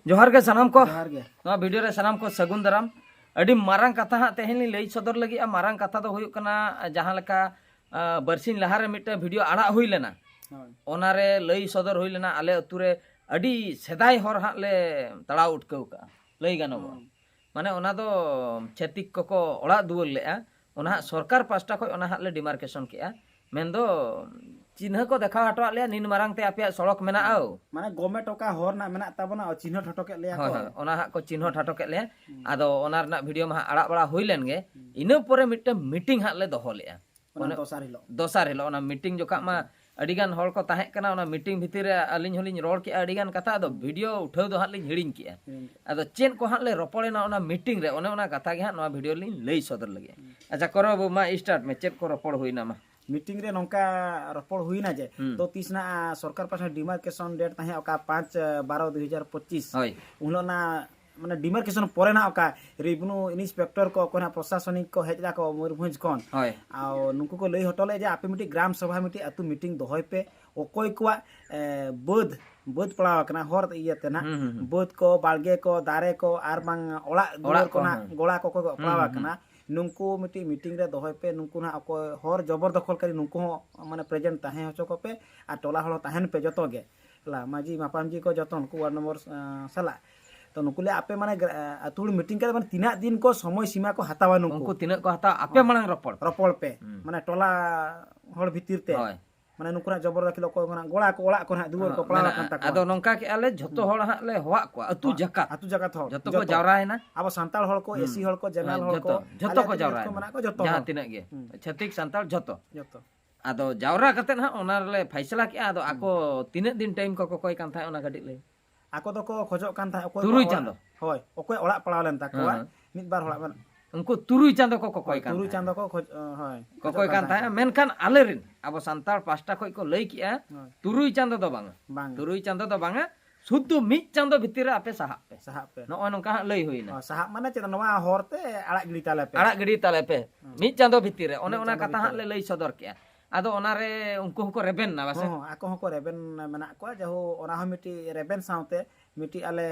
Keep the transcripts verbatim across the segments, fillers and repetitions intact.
ᱡᱚᱦᱟᱨ ᱜᱮ ᱥᱟᱱᱟᱢ ᱠᱚ᱾ ᱡᱚᱦᱟᱨ ᱜᱮ᱾ ᱱᱚᱣᱟ ᱵᱷᱤᱰᱤᱭᱳ ᱨᱮ ᱥᱟᱱᱟᱢ ᱠᱚ ᱥᱟᱹᱜᱩᱱ ᱫᱟᱨᱟᱢ᱾ ᱟᱹᱰᱤ ᱢᱟᱨᱟᱝ ᱠᱟᱛᱷᱟ ᱦᱟᱸᱜ ᱛᱮᱦᱮᱧ ᱞᱤᱧ ᱞᱟᱹᱭ ᱥᱚᱫᱚᱨ ᱞᱟᱹᱜᱤᱫᱼᱟ᱾ ᱢᱟᱨᱟᱝ ᱠᱟᱛᱷᱟ ᱫᱚ ᱦᱩᱭᱩᱜ ᱠᱟᱱᱟ, ᱡᱟᱦᱟᱸ ᱞᱮᱠᱟ ᱵᱟᱨᱥᱤᱧ ᱞᱟᱦᱟᱨᱮ ᱢᱤᱫᱴᱮᱱ ᱵᱷᱤᱰᱤᱭᱳ ᱟᱲᱟᱜ ᱦᱩᱭ ᱞᱮᱱᱟ᱾ ᱚᱱᱟᱨᱮ ᱞᱟᱹᱭ ᱥᱚᱫᱚᱨ ᱦᱩᱭ ᱞᱮᱱᱟ, ᱟᱞᱮ ᱟᱹᱛᱩ ᱨᱮ ᱟᱹᱰᱤ ᱥᱮᱫᱟᱭ ᱦᱚᱨ ᱦᱟᱸᱜ ᱞᱮ ᱛᱟᱲᱟᱣ ᱩᱴᱠᱟᱹᱣ ᱠᱟᱜᱼᱟ, ᱞᱟᱹᱭ ᱜᱟᱱᱚᱜᱼᱟ᱾ ᱢᱟᱱᱮ ᱚᱱᱟ ᱫᱚ ᱪᱷᱟᱹᱛᱤᱠ ᱠᱚᱠᱚ ᱚᱲᱟᱜ ᱫᱩᱣᱟᱹᱨ ᱞᱮᱜᱼᱟ᱾ ᱚᱱᱟ ᱦᱟᱸᱜ ᱥᱚᱨᱠᱟᱨ ᱯᱟᱥᱴᱟ ᱠᱷᱚᱱ ᱚᱱᱟ ᱦᱟᱸᱜ ᱞᱮ ᱰᱤᱢᱟᱨᱠᱮᱥᱚᱱ ᱠᱮᱜᱼᱟ᱾ ᱢᱮᱱᱫᱚ ᱪᱤᱱᱦᱟᱹ ᱠᱚ ᱫᱮᱠᱷᱟᱣ ᱦᱚᱴᱚᱣᱟᱜ ᱞᱮᱭᱟ, ᱱᱤᱱ ᱢᱟᱨᱟᱝ ᱛᱮ ᱟᱯᱮᱭᱟᱜ ᱥᱚᱲᱚᱠ ᱢᱮᱱᱟᱜᱼᱟ᱾ ᱢᱟᱱᱮ ᱜᱚᱢᱮᱴ ᱚᱠᱟ ᱦᱚᱨ ᱨᱮᱱᱟᱜ ᱢᱮᱱᱟᱜ ᱛᱟᱵᱚᱱᱟ, ᱪᱤᱱᱦᱟᱹ ᱦᱚᱴᱚ ᱠᱮᱫ ᱞᱮᱭᱟ ᱦᱳᱭ ᱠᱚ᱾ ᱦᱳᱭ, ᱚᱱᱟ ᱦᱟᱸᱜ ᱠᱚ ᱪᱤᱱᱦᱟᱹ ᱦᱚᱴᱚ ᱠᱮᱫ ᱞᱮᱭᱟ᱾ ᱟᱫᱚ ᱚᱱᱟ ᱨᱮᱱᱟᱜ ᱵᱷᱤᱰᱤᱭᱳ ᱢᱟ ᱦᱟᱸᱜ ᱟᱲᱟᱜ ᱵᱟᱲᱟ ᱦᱩᱭ ᱞᱮᱱ ᱜᱮ᱾ ᱤᱱᱟᱹ ᱯᱚᱨᱮ ᱢᱤᱫᱴᱮᱱ ᱢᱤᱴᱤᱝ ᱦᱟᱸᱜ ᱞᱮ ᱫᱚᱦᱚ ᱞᱮᱜᱼᱟ᱾ ᱚᱱᱟ ᱫᱚᱥᱟᱨ ᱦᱤᱞᱳᱜ᱾ ᱫᱚᱥᱟᱨ ᱦᱤᱞᱳᱜ ᱚᱱᱟ ᱢᱤᱴᱤᱝ ᱡᱚᱠᱷᱟᱜ ᱢᱟ ᱟᱹᱰᱤ ᱜᱟᱱ ᱦᱚᱲ ᱠᱚ ᱛᱟᱦᱮᱸ ᱠᱟᱱᱟ᱾ ᱚᱱᱟ ᱢᱤᱴᱤᱝ ᱵᱷᱤᱛᱤᱨ ᱨᱮ ᱟᱹᱞᱤᱧ ᱦᱚᱸᱞᱤᱧ ᱨᱚᱲ ᱠᱮᱜᱼᱟ ᱟᱹᱰᱤ ᱜᱟᱱ ᱠᱟᱛᱷᱟ, ᱟᱫᱚ ᱵᱷᱤᱰᱤᱭᱳ ᱩᱴᱷᱟᱹᱣ ᱫᱚ ᱦᱟᱸᱜ ᱞᱤᱧ ᱦᱤᱲᱤᱧ ᱠᱮᱜᱼᱟ᱾ ᱟᱫᱚ ᱪᱮᱫ ᱠᱚ ᱦᱟᱸᱜ ᱞᱮ ᱨᱚᱯᱚᱲᱮᱱᱟ ᱚᱱᱟ ᱢᱤᱴᱤᱝ ᱨᱮ, ᱚᱱᱮ ᱚᱱᱟ ᱠᱟᱛᱷᱟ ᱜᱮ ᱦᱟᱸᱜ ᱱᱚᱣᱟ ᱵᱷᱤᱰᱤᱭᱳ ᱞᱤᱧ ᱞᱟᱹᱭ ᱥᱚᱫᱚᱨ ᱞᱟᱹᱜᱤᱫ᱾ ᱟᱪᱪᱷᱟ, ᱠᱚᱨᱚ ᱵᱟᱹᱵᱩ, ᱢᱟ ᱥᱴᱟᱨᱴ ᱢᱮ, ᱪᱮᱫ ᱠᱚ ᱨᱚᱯᱚᱲ ᱦᱩᱭᱱᱟ ᱢᱟ᱾ ᱢᱤᱴᱤᱝ ᱨᱮ ᱱᱚᱝᱠᱟ ᱨᱚᱯᱚᱲ ᱦᱩᱭᱱᱟ ᱡᱮ, ᱛᱚ ᱛᱤᱥ ᱱᱟᱜ ᱥᱚᱨᱠᱟᱨ ᱯᱟᱥᱴᱟ ᱰᱤᱢᱟᱨᱠᱮᱥᱚᱱ ᱰᱮᱴ ᱛᱟᱦᱮᱸ ᱚᱠᱟ ᱯᱟᱸᱪ ᱵᱟᱨᱚ ᱫᱩ ᱦᱟᱡᱟᱨ ᱯᱚᱸᱪᱤᱥ᱾ ᱦᱳᱭ᱾ ᱩᱱ ᱦᱤᱞᱳᱜ ᱚᱱᱟ ᱢᱟᱱᱮ ᱰᱤᱢᱟᱨᱠᱮᱥᱚᱱ ᱯᱚᱨᱮ ᱱᱟᱜ ᱚᱠᱟ ᱨᱮᱵᱷᱤᱱᱩ ᱤᱱᱥᱯᱮᱠᱴᱚᱨ ᱠᱚ, ᱚᱠᱚᱭ ᱱᱟᱜ ᱯᱨᱚᱥᱟᱥᱚᱱᱤᱠ ᱠᱚ ᱦᱮᱡ ᱞᱮᱱᱟ ᱠᱚ ᱢᱚᱭᱩᱨᱵᱷᱚᱸᱡᱽ ᱠᱷᱚᱱ᱾ ᱦᱳᱭ᱾ ᱟᱨ ᱱᱩᱠᱩ ᱠᱚ ᱞᱟᱹᱭ ᱦᱚᱴᱚ ᱞᱮᱫ ᱡᱮ ᱟᱯᱮ ᱢᱤᱫᱴᱤᱡ ᱜᱨᱟᱢ ᱥᱚᱵᱷᱟ ᱢᱤᱫᱴᱤᱡ ᱟᱹᱛᱩ ᱢᱤᱴᱤᱝ ᱫᱚᱦᱚᱭ ᱯᱮ᱾ ᱚᱠᱚᱭ ᱠᱚᱣᱟᱜ ᱮ, ᱵᱟᱹᱫᱽ ᱵᱟᱹᱫᱽ ᱯᱟᱲᱟᱣ ᱟᱠᱟᱱᱟ ᱦᱚᱨ ᱤᱭᱟᱹᱛᱮ ᱱᱟᱜ, ᱦᱩᱸ, ᱦᱩᱸ, ᱦᱩᱸ᱾ ᱵᱟᱹᱫᱽ ᱠᱚ, ᱵᱟᱲᱜᱮ ᱠᱚ, ᱫᱟᱨᱮ ᱠᱚ ᱟᱨ ᱵᱟᱝ ᱚᱲᱟᱜ ᱫᱩᱣᱟᱹᱨ ᱚᱲᱟᱜ ᱠᱚ ᱠᱚ, ᱱᱟᱜ ᱦᱩᱸ᱾ ᱜᱚᱲᱟ ᱠᱚ ᱠᱚ ᱯᱟᱲᱟᱣ ᱦᱩᱸ, ᱟᱠᱟᱱᱟ᱾ ᱱᱩᱠᱩ ᱢᱤᱫᱴᱤᱡ ᱢᱤᱴᱤᱝ ᱨᱮ ᱫᱚᱦᱚᱭ ᱯᱮ, ᱱᱩᱠᱩ ᱱᱟᱜ ᱚᱠᱚᱭ ᱦᱚᱨ ᱡᱚᱵᱚᱨ ᱫᱚᱠᱷᱚᱞ ᱠᱟᱨᱤ ᱱᱩᱠᱩ ᱦᱚᱸ ᱢᱟᱱᱮ ᱯᱨᱮᱡᱮᱱᱴ ᱛᱟᱦᱮᱸ ᱦᱚᱪᱚ ᱠᱚᱯᱮ ᱟᱨ ᱴᱚᱞᱟ ᱦᱚᱲ ᱦᱚᱸ ᱛᱟᱦᱮᱱ ᱯᱮ ᱡᱚᱛᱚ ᱜᱮ᱾ ᱦᱮᱞᱟ, ᱢᱟᱹᱡᱷᱤ ᱢᱟᱯᱟᱢᱡᱤ ᱠᱚ ᱡᱚᱛᱚ ᱱᱩᱠᱩ ᱣᱟᱨᱰ ᱱᱚᱢᱵᱚᱨ, ᱮᱸ, ᱥᱟᱞᱟᱜ᱾ ᱛᱚ ᱱᱩᱠᱩ ᱞᱮ ᱟᱯᱮ ᱢᱟᱱᱮ ᱜᱨᱟ-, ᱟᱹᱛᱩ ᱦᱚᱲ ᱢᱤᱴᱤᱝ ᱠᱟᱛᱮ ᱢᱟᱱᱮ ᱛᱤᱱᱟᱹᱜ ᱫᱤᱱ ᱠᱚ ᱥᱚᱢᱚᱭ ᱥᱤᱢᱟ ᱠᱚ ᱦᱟᱛᱟᱣᱟ ᱱᱩᱠᱩ? ᱩᱱᱠᱩ ᱛᱤᱱᱟᱹᱜ ᱠᱚ ᱦᱟᱛᱟᱣᱟ ᱟᱯᱮ ᱢᱟᱲᱟᱝ ᱨᱚᱯᱚᱲ᱾ ᱨᱚᱯᱚᱲ ᱯᱮ᱾ ᱦᱩᱸ᱾ ᱢᱟᱱᱮ ᱴᱚᱞᱟ ᱦᱚᱲ ᱵᱷᱤᱛᱤᱨ ᱛᱮ᱾ ᱦᱳᱭ᱾ ᱢᱟᱱᱮ ᱱᱩᱠᱩ ᱱᱟᱜ ᱡᱚᱵᱚᱨ ᱫᱟᱹᱠᱷᱤᱞ ᱚᱠᱚᱭ ᱠᱚ ᱱᱟᱜ ᱜᱚᱲᱟ ᱠᱚ ᱚᱲᱟᱜ ᱠᱚ ᱱᱟᱜ ᱫᱩᱣᱟᱹᱨ ᱠᱚ ᱯᱟᱲᱟᱣ ᱢᱮᱱᱟᱜᱼᱟ᱾ ᱟᱫᱚ ᱱᱚᱝᱠᱟ ᱠᱮᱜᱼᱟ ᱞᱮ, ᱡᱷᱚᱛᱚ ᱦᱚᱲ ᱦᱟᱸᱜ ᱞᱮ ᱦᱚᱦᱚᱣᱟᱜ ᱠᱚᱣᱟ, ᱟᱹᱛᱩ ᱡᱟᱠᱟᱛ᱾ ᱟᱹᱛᱩ ᱡᱟᱠᱟᱛ ᱦᱚᱲ᱾ ᱡᱷᱚᱛᱚ ᱠᱚ ᱡᱟᱣᱨᱟᱭᱮᱱᱟ᱾ ᱟᱵᱚ ᱥᱟᱱᱛᱟᱲ ᱦᱚᱲ ᱠᱚ, ᱦᱩᱸ᱾ ᱮᱥᱤ ᱦᱚᱲ ᱠᱚ, ᱡᱮᱱᱟᱨᱮᱞ ᱦᱮᱸ, ᱦᱚᱲ ᱡᱷᱚᱛᱚ, ᱠᱚ, ᱡᱷᱚᱛᱚ ᱠᱚ ᱟᱞᱮ ᱟᱹᱛᱩ ᱡᱟᱣᱨᱟᱭᱮᱱᱟ᱾ ᱨᱮ ᱢᱮᱱᱟᱜ ᱠᱚ ᱡᱷᱚᱛᱚ ᱡᱟᱦᱟᱸ ᱦᱚᱲ᱾ ᱛᱤᱱᱟᱹᱜ ᱜᱮ᱾ ᱦᱩᱸ᱾ ᱪᱷᱟᱹᱛᱤᱠ, ᱥᱟᱱᱛᱟᱲ, ᱡᱷᱚᱛᱚ᱾ ᱡᱷᱚᱛᱚ᱾ ᱟᱫᱚ ᱡᱟᱣᱨᱟ ᱠᱟᱛᱮ ᱦᱟᱸᱜ ᱚᱱᱟ ᱨᱮᱞᱮ ᱯᱷᱟᱭᱥᱟᱞᱟ ᱠᱮᱜᱼᱟ᱾ ᱟᱫᱚ ᱟᱠᱚ ᱛᱤᱱᱟᱹᱜ ᱫᱤᱱ ᱴᱟᱭᱤᱢ ᱠᱚ ᱠᱚᱠᱚᱭ ᱠᱟᱱ ᱛᱟᱦᱮᱸᱫ ᱚᱱᱟ ᱠᱟᱹᱴᱤᱡ ᱞᱟᱹᱭ᱾ ᱟᱠᱚ ᱫᱚᱠᱚ ᱠᱷᱚᱡᱚᱜ ᱠᱟᱱ ᱛᱟᱦᱮᱸᱫ ᱚᱠᱚᱭ ᱛᱩᱨᱩᱭ ᱠᱚᱣᱟᱜ ᱪᱟᱸᱫᱚ᱾ ᱚᱲᱟᱜ, ᱦᱳᱭ, ᱚᱠᱚᱭ ᱚᱲᱟᱜ ᱯᱟᱲᱟᱣ ᱞᱮᱱ ᱛᱟᱠᱚᱣᱟ, ᱦᱮᱸ᱾ ᱢᱤᱫ ᱵᱟᱨ ᱦᱚᱲᱟᱜ ᱢᱮᱱᱟᱜ᱾ ᱩᱱᱠᱩ ᱛᱩᱨᱩᱭ ᱪᱟᱸᱫᱚ ᱠᱚ ᱠᱚᱠᱚᱭ ᱦᱳᱭ, ᱠᱟᱱ ᱛᱩᱨᱩᱭ ᱛᱟᱦᱮᱸᱫ᱾ ᱪᱟᱸᱫᱚ ᱠᱚ ᱠᱷᱚᱡ-, ᱦᱳᱭ, ᱠᱚᱠᱚᱭ ᱠᱟᱱ ᱛᱟᱦᱮᱸᱫ, ᱢᱮᱱᱠᱷᱟᱱ ᱟᱞᱮᱨᱮᱱ ᱟᱵᱚ ᱥᱟᱱᱛᱟᱲ ᱯᱟᱥᱴᱟ ᱠᱷᱚᱡ ᱠᱚ ᱞᱟᱹᱭ ᱠᱮᱜᱼᱟ, ᱦᱳᱭ᱾ ᱛᱩᱨᱩᱭ ᱪᱟᱸᱫᱚ ᱫᱚ ᱵᱟᱝᱟ᱾ ᱵᱟᱝ᱾ ᱛᱩᱨᱩᱭ ᱪᱟᱸᱫᱚ ᱫᱚ ᱵᱟᱝᱟ, ᱥᱩᱫᱷᱩ ᱢᱤᱫ ᱪᱟᱸᱫᱚ ᱵᱷᱤᱛᱤᱨ ᱨᱮ ᱟᱯᱮ ᱥᱟᱦᱟᱜ ᱯᱮ᱾ ᱥᱟᱦᱟᱜ ᱯᱮ᱾ ᱱᱚᱜᱼᱚᱭ ᱱᱚᱝᱠᱟ ᱦᱟᱸᱜ ᱞᱟᱹᱭ ᱦᱩᱭᱱᱟ᱾ ᱚ, ᱥᱟᱦᱟᱜ ᱢᱟᱱᱮ ᱪᱮᱫ? ᱱᱚᱣᱟ ᱦᱚᱨ ᱛᱮ ᱟᱲᱟᱜ ᱜᱤᱰᱤ ᱛᱟᱞᱮ ᱯᱮ᱾ ᱟᱲᱟᱜ ᱜᱤᱰᱤ ᱛᱟᱞᱮ ᱯᱮ᱾ ᱦᱩᱸ᱾ ᱢᱤᱫ ᱪᱟᱸᱫᱚ ᱵᱷᱤᱛᱤᱨ ᱨᱮ᱾ ᱚᱱᱮ ᱢᱤᱫ ᱚᱱᱟ ᱪᱟᱸᱫᱚ ᱠᱟᱛᱷᱟ ᱦᱟᱸᱜ ᱵᱷᱤᱛᱤᱨ ᱞᱮ ᱞᱟᱹᱭ ᱥᱚᱫᱚᱨ ᱠᱮᱜᱼᱟ᱾ ᱟᱫᱚ ᱚᱱᱟᱨᱮ ᱩᱱᱠᱩ ᱦᱚᱸᱠᱚ ᱨᱮᱵᱮᱱ ᱱᱟ, ᱵᱟᱥᱮ? ᱦᱚᱸ, ᱦᱚᱸ, ᱟᱠᱚ ᱦᱚᱸᱠᱚ ᱨᱮᱵᱮᱱ ᱢᱮᱱᱟᱜ ᱠᱚᱣᱟ᱾ ᱡᱟᱦᱳ, ᱚᱱᱟ ᱦᱚᱸ ᱢᱤᱫᱴᱤᱡ ᱨᱮᱵᱮᱱ ᱥᱟᱶᱛᱮ ᱢᱤᱫᱴᱤᱡ ᱟᱞᱮ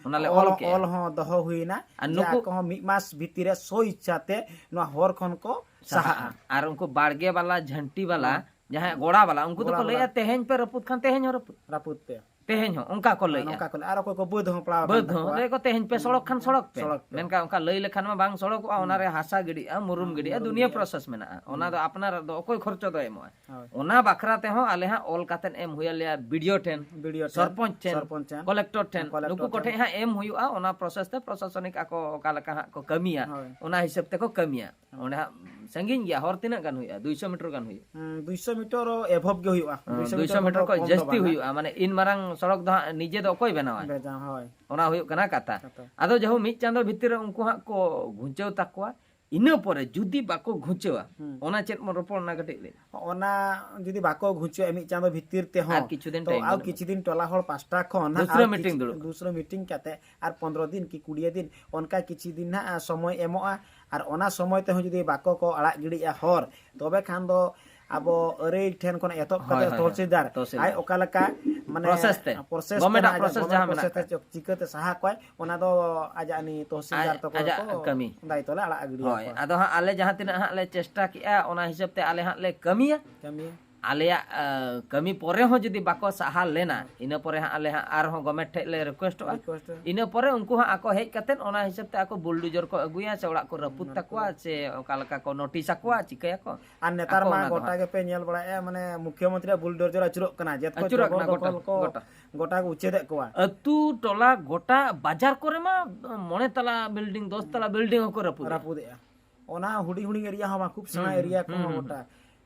ᱚᱱᱟ ᱞᱮ ᱚᱞ ᱚᱞ ᱠᱮᱜᱼᱟ᱾ ᱚᱞ ᱦᱚᱸ ᱫᱚᱦᱚ ᱦᱩᱭᱱᱟ ᱟᱨ ᱡᱮ ᱱᱩᱠᱩ- ᱟᱠᱚ ᱦᱚᱸ ᱢᱤᱫ ᱢᱟᱥ ᱵᱷᱤᱛᱤᱨ ᱨᱮ ᱥᱚ ᱤᱪᱪᱷᱟ ᱛᱮ ᱱᱚᱣᱟ ᱦᱚᱨ ᱠᱷᱚᱱ ᱠᱚ ᱥᱟᱦᱟᱜᱼᱟ᱾ ᱟᱨ ᱩᱱᱠᱩ ᱵᱟᱲᱜᱮ ᱵᱟᱞᱟ, ᱡᱷᱟᱹᱱᱴᱤ ᱵᱟᱞᱟ, ᱡᱟᱦᱟᱸᱭ ᱜᱚᱲᱟ ᱵᱟᱞᱟ, ᱩᱱᱠᱩ ᱫᱚᱠᱚ ᱜᱚᱲᱟ ᱞᱟᱹᱭᱟ ᱛᱮᱦᱮᱧ ᱯᱮ ᱨᱟᱹᱯᱩᱫ ᱠᱷᱟᱱ ᱛᱮᱦᱮᱧ ᱦᱚᱸ ᱨᱟᱹᱯᱩᱫ᱾ ᱨᱟᱹᱯᱩᱫ ᱯᱮ᱾ ᱛᱮᱦᱮᱧ ᱦᱚᱸ ᱚᱱᱠᱟ ᱠᱚ ᱞᱟᱹᱭᱟ᱾ ᱱᱚᱝᱠᱟ ᱠᱚ ᱞᱟᱹᱭᱟ᱾ ᱟᱨ ᱚᱠᱚᱭ ᱠᱚ ᱵᱟᱹᱫᱽ ᱦᱚᱸ ᱯᱲᱟᱣ ᱟᱠᱟᱱ ᱵᱟᱹᱫᱽ ᱦᱚᱸ ᱛᱟᱠᱚᱣᱟ᱾ ᱞᱟᱹᱭ ᱠᱚ ᱛᱮᱦᱮᱧ ᱯᱮ ᱥᱚᱲᱚᱠ ᱠᱷᱟᱱ ᱥᱚᱲᱚᱠ ᱯᱮ᱾ ᱥᱚᱲᱚᱠ ᱯᱮ᱾ ᱢᱮᱱᱠᱷᱟᱱ ᱚᱱᱠᱟ ᱞᱟᱹᱭ ᱞᱮᱠᱷᱟᱱ ᱢᱟ ᱵᱟᱝ ᱥᱚᱲᱚᱠᱚᱜᱼᱟ, ᱚᱱᱟ ᱨᱮ ᱦᱟᱥᱟ ᱜᱤᱰᱤᱜᱼᱟ, ᱢᱩᱨᱩᱢ ᱜᱤᱰᱤᱜᱼᱟ, ᱫᱩᱱᱤᱭᱟᱹ ᱯᱨᱚᱥᱮᱥ ᱢᱮᱱᱟᱜᱼᱟ᱾ ᱚᱱᱟ ᱫᱚ ᱟᱯᱱᱟᱨ ᱫᱚ ᱚᱠᱚᱭ ᱠᱷᱚᱨᱪᱚ ᱫᱚ ᱮᱢᱚᱜᱼᱟ? ᱦᱳᱭ᱾ ᱚᱱᱟ ᱵᱟᱠᱷᱨᱟ ᱛᱮᱦᱚᱸ ᱟᱞᱮ ᱦᱟᱸᱜ ᱚᱞ ᱠᱟᱛᱮᱫ ᱮᱢ ᱦᱩᱭ ᱟᱞᱮᱭᱟ ᱵᱤᱰᱤᱳ ᱴᱷᱮᱱ, ᱵᱤᱰᱤᱳ ᱴᱷᱮᱱ, ᱥᱚᱨᱯᱚᱧᱪ ᱴᱷᱮᱱ, ᱥᱚᱨᱯᱚᱧᱪ ᱴᱷᱮᱱ, ᱠᱚᱞᱮᱠᱴᱚᱨ ᱴᱷᱮᱱ, ᱠᱚᱞᱮᱠᱴᱚᱨ ᱱᱩᱠᱩ ᱠᱚᱴᱷᱮᱱ ᱴᱷᱮᱱ᱾ ᱦᱟᱸᱜ ᱮᱢ ᱦᱩᱭᱩᱜᱼᱟ᱾ ᱚᱱᱟ ᱯᱨᱚᱥᱮᱥ ᱛᱮ ᱯᱨᱚᱥᱟᱥᱚᱱᱤᱠ ᱟᱠᱚ ᱚᱠᱟ ᱞᱮᱠᱟ ᱦᱟᱸᱜ ᱠᱚ ᱠᱟᱹᱢᱤᱭᱟ, ᱦᱳᱭ᱾ ᱚᱱᱟ ᱦᱤᱥᱟᱹᱵ ᱛᱮᱠᱚ ᱠᱟᱹᱢᱤᱭᱟ᱾ ᱚᱸᱰᱮ ᱦᱟᱸᱜ ᱥᱟᱺᱜᱤᱧ ᱜᱮᱭᱟ, ᱦᱚᱨ ᱛᱤᱱᱟᱹᱜ ᱜᱟᱱ ᱦᱩᱭᱩᱜᱼᱟ? ᱫᱩᱭᱥᱚ ᱢᱤᱴᱟᱨ ᱜᱟᱱ ᱦᱩᱭᱩᱜᱼᱟ᱾ ᱦᱩᱸ, ᱫᱩᱭᱥᱚ ᱢᱤᱴᱟᱨ ᱮᱵᱷᱚᱵ ᱜᱮ ᱦᱩᱭᱩᱜᱼᱟ᱾ ᱦᱩᱸ, ᱫᱩᱭᱥᱚ ᱫᱩᱭᱥᱚ ᱢᱤᱴᱟᱨ ᱢᱤᱴᱟᱨ ᱠᱷᱚᱱ ᱠᱷᱚᱱ ᱠᱚᱢ ᱫᱚ ᱡᱟᱹᱥᱛᱤ ᱵᱟᱝᱟ᱾ ᱦᱩᱭᱩᱜᱼᱟ, ᱢᱟᱱᱮ ᱤᱱ ᱢᱟᱨᱟᱝ ᱥᱚᱲᱚᱠ ᱫᱚ ᱦᱟᱸᱜ ᱱᱤᱡᱮ ᱫᱚ ᱚᱠᱚᱭ ᱵᱮᱱᱟᱣᱟ? ᱵᱮᱡᱟᱣ, ᱦᱳᱭ᱾ ᱚᱱᱟ ᱦᱩᱭᱩᱜ ᱠᱟᱱᱟ ᱠᱟᱛᱷᱟ᱾ ᱠᱟᱛᱷᱟ᱾ ᱟᱫᱚ ᱡᱟᱦᱳ ᱢᱤᱫ ᱪᱟᱸᱫᱚ ᱵᱷᱤᱛᱤᱨ ᱨᱮ ᱩᱱᱠᱩ ᱦᱟᱸᱜ ᱠᱚ ᱜᱷᱩᱸᱪᱟᱹᱣ ᱛᱟᱠᱚᱣᱟ, ᱤᱱᱟᱹ ᱯᱚᱨᱮ ᱡᱩᱫᱤ ᱵᱟᱠᱚ ᱜᱷᱩᱸᱪᱟᱹᱣᱟ, ᱦᱩᱸ᱾ ᱚᱱᱟ ᱪᱮᱫ ᱵᱚᱱ ᱨᱚᱯᱚᱲ, ᱚᱱᱟ ᱠᱟᱹᱴᱤᱡ ᱞᱟᱹᱭ᱾ ᱚᱱᱟ ᱡᱩᱫᱤ ᱵᱟᱠᱚ ᱜᱷᱩᱸᱪᱟᱹᱣᱟ ᱢᱤᱫ ᱪᱟᱸᱫᱚ ᱵᱷᱤᱛᱤᱨ ᱛᱮᱦᱚᱸ, ᱟᱨ ᱠᱤᱪᱷᱩ ᱫᱤᱱ ᱛᱚ time ᱟᱨ ᱵᱟᱹᱱᱩᱜᱼᱟ᱾ ᱠᱤᱪᱷᱩ ᱫᱤᱱ ᱴᱚᱞᱟ ᱦᱚᱲ ᱯᱟᱥᱴᱟ ᱠᱷᱚᱱ ᱦᱟᱸᱜ ᱫᱩᱥᱨᱟᱹ ᱟᱨ meeting ᱠᱤᱪᱷᱩ- ᱫᱩᱲᱩᱵ᱾ ᱫᱩᱥᱨᱟᱹ meeting ᱠᱟᱛᱮ ᱟᱨ ᱯᱚᱱᱨᱚ ᱫᱤᱱ ᱠᱤ ᱠᱩᱲᱤ ᱫᱤᱱ ᱚᱱᱠᱟ ᱠᱤᱪᱷᱩ ᱫᱤᱱ ᱦᱟᱸᱜ ᱥᱚᱢᱚᱭ ᱮᱢᱚᱜᱼᱟ᱾ ᱟᱨ ᱚᱱᱟ ᱥᱚᱢᱚᱭ ᱛᱮᱦᱚᱸ ᱡᱩᱫᱤ ᱵᱟᱠᱚ ᱠᱚ ᱟᱲᱟᱜ ᱜᱤᱰᱤᱜᱼᱟ ᱦᱚᱨ, ᱛᱚᱵᱮ ᱠᱷᱟᱱ ᱫᱚ ᱟᱵᱚ ᱟᱹᱨᱟᱹᱭ ᱴᱷᱮᱱ ᱠᱷᱚᱱ ᱮᱛᱚᱦᱚᱵ ᱦᱳᱭ, ᱠᱟᱛᱮ ᱦᱳᱭ, ᱛᱚᱦᱥᱤᱞᱫᱟᱨ ᱛᱚᱦᱥᱤᱞᱫᱟᱨ᱾ ᱟᱡ ᱚᱠᱟ ᱞᱮᱠᱟ ᱢᱟᱱᱮ Process ᱛᱮ᱾ process Government ᱛᱮ ᱟᱜ process government ᱡᱟᱦᱟᱸ process ᱢᱮᱱᱟᱜ ᱛᱮ ᱪᱤᱠᱟᱹᱛᱮ ᱥᱟᱦᱟ ᱠᱚᱣᱟᱭ, ᱚᱱᱟ ᱫᱚ ᱟᱡᱟᱜ ᱩᱱᱤ ᱛᱚᱦᱥᱤᱞᱫᱟᱨ ᱟᱡ- ᱛᱟᱠᱚ ᱟᱡᱟᱜ ᱠᱚ ᱠᱟᱹᱢᱤ᱾ ᱫᱟᱭᱤᱛᱛᱚ ᱞᱮ ᱟᱲᱟᱜ ᱜᱤᱰᱤᱭᱟ ᱦᱳᱭ, ᱠᱚᱣᱟ᱾ ᱟᱫᱚ ᱦᱟᱸᱜ ᱟᱞᱮ ᱡᱟᱦᱟᱸ ᱛᱤᱱᱟᱹᱜ ᱦᱟᱸᱜ ᱞᱮ ᱪᱮᱥᱴᱟ ᱠᱮᱜᱼᱟ, ᱚᱱᱟ ᱦᱤᱥᱟᱹᱵ ᱛᱮ ᱟᱞᱮ ᱦᱟᱸᱜ ᱞᱮ ᱠᱟᱹᱢᱤᱭᱟ᱾ ᱠᱟᱹᱢᱤᱭᱟ᱾ ᱟᱞᱮᱭᱟᱜ ᱟ, ᱠᱟᱹᱢᱤ ᱯᱚᱨᱮ ᱦᱚᱸ ᱡᱩᱫᱤ ᱵᱟᱠᱚ ᱥᱟᱦᱟ ᱞᱮᱱᱟ, ᱤᱱᱟᱹ ᱯᱚᱨᱮ ᱦᱟᱸᱜ ᱟᱞᱮ ᱦᱟᱸᱜ ᱟᱨᱦᱚᱸ ᱜᱚᱵᱷᱚᱨᱱᱢᱮᱱᱴ ᱴᱷᱮᱡ ᱞᱮ ᱨᱤᱠᱩᱭᱮᱥᱴᱚᱜᱼᱟ᱾ ᱨᱤᱠᱩᱭᱮᱥᱴ᱾ ᱤᱱᱟᱹ ᱯᱚᱨᱮ ᱩᱱᱠᱩ ᱦᱟᱸᱜ ᱟᱠᱚ ᱦᱮᱡ ᱠᱟᱛᱮᱫ ᱚᱱᱟ ᱦᱤᱥᱟᱹᱵ ᱛᱮ ᱟᱠᱚ ᱵᱩᱞᱰᱩᱡᱚᱨ ᱠᱚ ᱟᱹᱜᱩᱭᱟ, ᱥᱮ ᱚᱲᱟᱜ ᱠᱚ ᱨᱟᱹᱯᱩᱫ ᱛᱟᱠᱚᱣᱟ, ᱥᱮ ᱚᱠᱟ ᱞᱮᱠᱟ ᱠᱚ ᱱᱳᱴᱤᱥ ᱟᱠᱚᱣᱟ, ᱪᱤᱠᱟᱹᱭᱟᱠᱚ᱾ ᱟᱨ ᱱᱮᱛᱟᱨ ᱟᱠᱚ ᱢᱟ ᱚᱱᱟ ᱫᱚ ᱜᱚᱴᱟ ᱦᱟᱸᱜ᱾ ᱜᱮᱯᱮ ᱧᱮᱞ ᱵᱟᱲᱟᱭᱮᱫᱼᱟ, ᱢᱟᱱᱮ ᱢᱩᱠᱷᱭᱟᱹ ᱢᱚᱱᱛᱨᱤ ᱵᱩᱞᱰᱳᱡᱟᱨ ᱟᱹᱪᱩᱨᱚᱜ ᱠᱟᱱᱟ, ᱡᱮᱛᱠᱚ ᱟᱹᱪᱩᱨᱚᱜ ᱡᱚᱵᱚᱨ ᱠᱟᱱᱟ ᱜᱚᱴᱟ, ᱫᱚᱠᱷᱚᱞ ᱠᱚ ᱜᱚᱴᱟ᱾ ᱜᱚᱴᱟ ᱠᱚ ᱩᱪᱷᱮᱫᱮᱫ ᱠᱚᱣᱟ᱾ ᱟᱹᱛᱩ ᱴᱚᱞᱟ ᱜᱚᱴᱟ ᱵᱟᱡᱟᱨ ᱠᱚᱨᱮ ᱢᱟ ᱢᱚᱬᱮ ᱛᱟᱞᱟ ᱵᱤᱞᱰᱤᱝ, ᱫᱚᱥ ᱛᱟᱞᱟ ᱵᱤᱞᱰᱤᱝ ᱦᱚᱸᱠᱚ ᱨᱟᱹᱯᱩᱫ᱾ ᱨᱟᱹᱯᱩᱫᱮᱜᱼᱟ᱾ ᱚᱱᱟ ᱦᱩᱰᱤᱧ ᱦᱩᱰᱤᱧ ᱮᱨᱤᱭᱟ ᱦᱚᱸ ᱵᱟᱝ, ᱠᱷᱩᱵ ᱥᱮᱬᱟ ᱦᱩᱸ, ᱮᱨᱤᱭᱟ ᱦᱩᱸ, ᱠᱚᱦᱚᱸ ᱦᱩᱸ, ᱜᱚᱴᱟ᱾